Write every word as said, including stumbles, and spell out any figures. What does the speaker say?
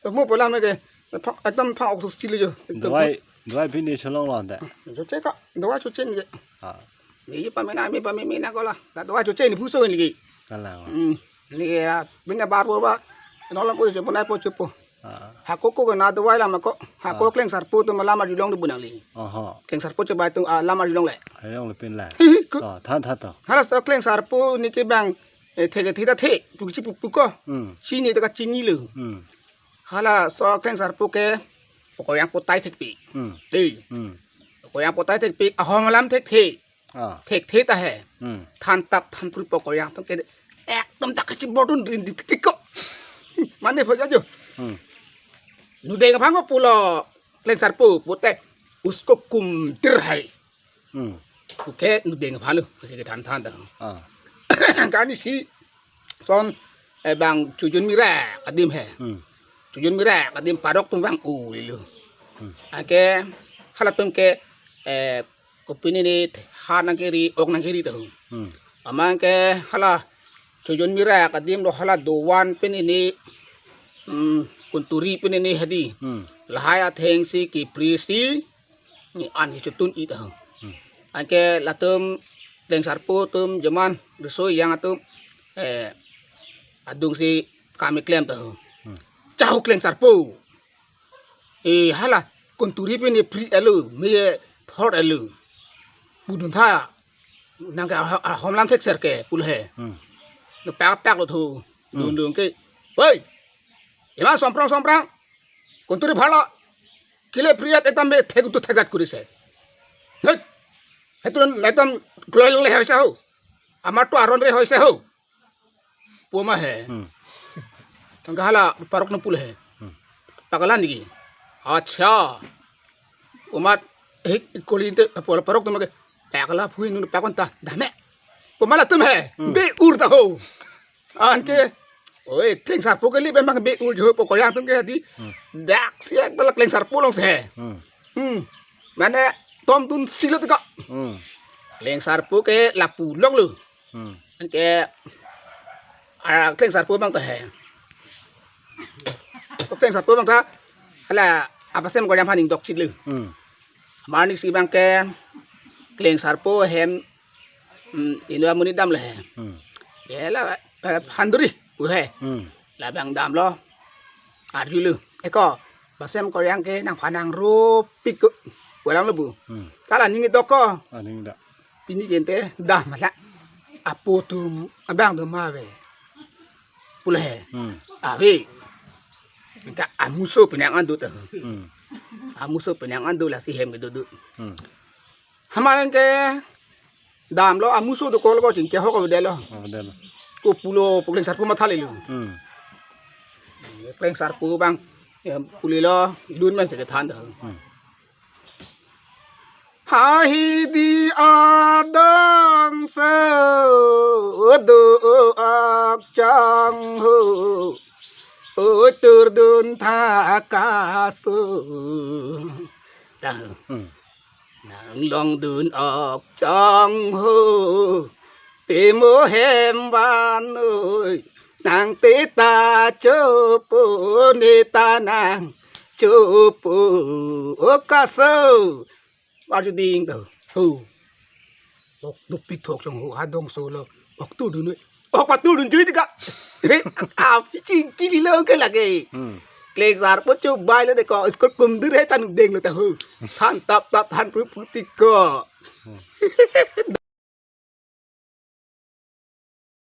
To mo pola me ke. Phang, ekdom phang ok si lo jo. Dawai, dawai pini cholong lo anta. Choche ka, dawai choche ni ke. Ah. Ni pamena, mi pamena ko la. La dawai choche ni puso ni ke. Kalang. Hmm. Ni ya, bina bar bo ba. Nolam ko chopo nai po chopo. Ah. Hako ko na dawai lam ko. Hako Ah. Klengsarpo atum lam arjulong de bu nangli. Oho. Klengsarpo chebai atum, ah, lam arjulong le. Arjulong le pin la. Hi, hi, ko. Oh, than than to. Hala so Klengsarpo ni ke bang, eh, thek thek ta thek. Puki puki ko. Hmm. Chini ta ka chini lo. Hmm. Hala so Klengsarpo ke, pokoyang potai thekpi. Hmm. Dei. Hmm. Pokoyang potai thekpi, ahom alam thekthe. Ah. Thekthe ta he. Hmm. Than tap than prui pokoyang atum ke, ekdom ta kachibordun rin di tik ko. Mane pho jo. Hmm. Nudeng aphan ko pulo Klengsarpo pute, usko kumtir hai. Hmm. Puke nudeng aphan lo, pusi kethan than ta. Ah. Kani si son, eh, bang Chojun Mira adim he. Hmm. Chojun Mira adim parok atum bang u lo. Hmm. Anke halatum ke, eh, kopine ni han nangkeri, ok nangkeri ta. Hmm. Amat ke hala Chojun Mira adim lo hala dovan pen ini, hmm, kunturi pen ini hadi. Hmm. Lahai atheng si kepri si ni an hi chotun-i ta. Hmm. Anke latum Klengsarpo atum jaman riso ejang atum, eh, adung si kami klem ta. Hmm. Chahu Klengsarpo. Eh, hala kunturi pen ni pri elu, me thor elu. Budun tha. Nang ke ah, ah, homlam thekser ke pulo he. Hmm. No pak pak lo thu. Hmm. Dun dun ke. Hoi. Iman somprang somprang. Kunturi pharlo. Kile priat etam be thek tu thekat kuri se. Hei. Hetun netam kloil le hoise ho. Amar tu aron re hoise ho. Pu ma he. Hmm. Tangka hala parok na pulo he. Hmm. Pakalan digi. Acha. Umat hik koli inte parok atum ke. Pakala phui nun pakon ta. Dame. Pu ma latum he. Hmm. Be-ur ta ho. Anke, oi, Klengsarpo ke li memang be-ur jo pokoyang atum ke hadi. Hmm. Dak siak ta la Klengsarpo longthe. Hmm. Hmm. Mane tomdun si lo ta ko. Hmm. Klengsarpo ke lapu longlo. Hmm. Anke, ah, Klengsarpo bang ta he. Klengsarpo bang ta, hala, apa sem ko jam haning dok chit lo. Hmm. Amar ni si bang ke, Klengsarpo hem, hmm, ino amonit dam le he. Hmm. Ke la, eh, handuri, pu he. Hmm. Labang damlo. Arjulo. Eko, basem koryang ke nangphan nang ropik ko. Koryang lo bu. Hmm. Kala ningit dok ko. Ah, ningit dok. Pini gente dam la. Apo atum, abang atum ave. Pulo he. Hmm. Ave. Ka amuso penang an do ta. Hmm. Amuso penang an do lasi hem ke dodun. Hmm. Amat ke damlo amuso dokok lo ko chingki ahok avedetlo. Avedetlo. Ko pulo pu Klengsarpo matha lelo. Hmm. Klengsarpo bang, ya, pulelo dun man si kethan ta. Hmm. Hahidi adang se do akchang ho. O turdun thakaso. Ta. Hmm. Nang longdun ok chong ho, te mo hem van oi, nang te ta chopo, ne ta nang chopo, o kaso. Arju ding to. Ho. Ok dopik thok chong ho, adong solo. Ok turdun oi. Ok paturdun jui tika. He, ap chingki lilo ke lake. Hmm. Klengsarpo chubai lo de ko, iskul kumdur he ta nudeng lo ta ho. Than tap tap than pu pu tik ko. Hmm.